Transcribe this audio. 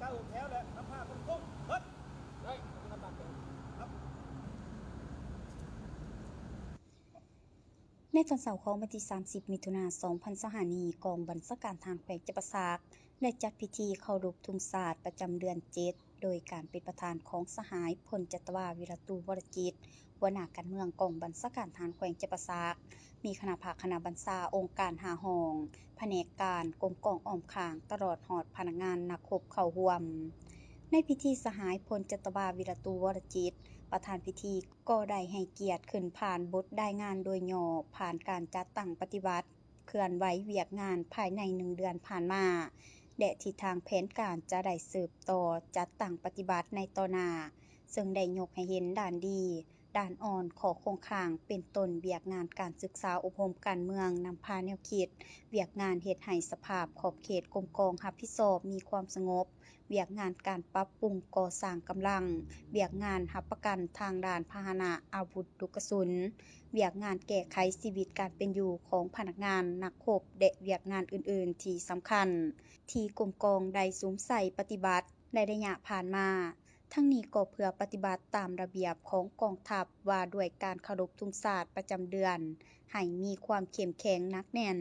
ກ້າວແຖວ ແລະ ນຳພາຄົນຕົງ ເບິດ ໄດ້ ນຳພາຄົນ ໃນຕອນເຊົ້າຂອງວັນທີສາມສິບ ມິຖຸນາ ສອງພັນຊາວຫ້ານີ້, ກອງບັນຊາການທະຫານແຂວງຈຳປາສັກ ໄດ້ຈັດພິທີເຄົາລົບທຸງຊາດປະຈຳເດືອນເຈັດ ໂດຍການເປັນປະທານຂອງສະຫາຍ ພົນຈັດຕະວາ ວິລະຕູ ວໍລະຈິດ ຫົວໜ້າການເມືອງກອງບັນຊາການທະຫານແຂວງຈຳປາສັກ, ມີຄະນະພັກຄະນະບັນຊາ, ອົງການຫ້າຫ້ອງ, ພະແນກການ, ກົມກອງອ້ອມຂ້າງ, ຕະຫຼອດຮອດພະນັກງານນັກຮົບເຂົ້າຮ່ວມ. ໃນພິທີ, ສະຫາຍ ພົນຈັດຕະວາ ວິລະຕູ ວໍລະຈິດ ປະທານພິທີ ກໍໄດ້ໃຫ້ກຽດຂຶ້ນຜ່ານບົດລາຍງານໂດຍຫຍໍ້ ຜ່ານການຈັດຕັ້ງປະຕິບັດ, ເຄື່ອນໄຫວວຽກງານພາຍໃນໜຶ່ງເດືອນຜ່ານມາ ແລະ ທິດທາງແຜນການຈະໄດ້ສືບຕໍ່ຈັດຕັ້ງປະຕິບັດໃນຕໍ່ໜ້າ, ເຊິ່ງໄດ້ຍົກໃຫ້ເຫັນດ້ານດີ, ດ້ານອ່ອນ, ຂໍ້ຄົງຄ້າງ ເປັນຕົ້ນວຽກງານການສຶກສາອົບຮົມການເມືອງ, ນຳພາແນວຄິດ, ວຽກງານເຮັດໃຫ້ສະພາບຂອບເຂດກົມກອງຮັບຜິດຊອບມີຄວາມສະຫງົບ, ວຽກງານການປັບປຸງກໍ່ສ້າງກຳລັງ, ວຽກງານຮັບປະກັນທາງດ້ານພາຫະນະອາວຸດລູກກະສຸນ, ວຽກງານແກ້ໄຂຊີວິດການເປັນຢູ່ຂອງພະນັກງານນັກຮົບ ແລະ ວຽກງານອື່ນໆທີ່ສຳຄັນ ທີ່ກົມກອງໄດ້ສຸມໃສ່ປະຕິບັດໃນໄລຍະຜ່ານມາ, ທັງນີ້ກໍເພື່ອປະຕິບັດຕາມລະບຽບຂອງກອງທັບວ່າດ້ວຍການເຄົາລົບທຸງຊາດປະຈຳເດືອນ ໃຫ້ມີຄວາມເຂັ້ມແຂງໜັກແໜ້ນ.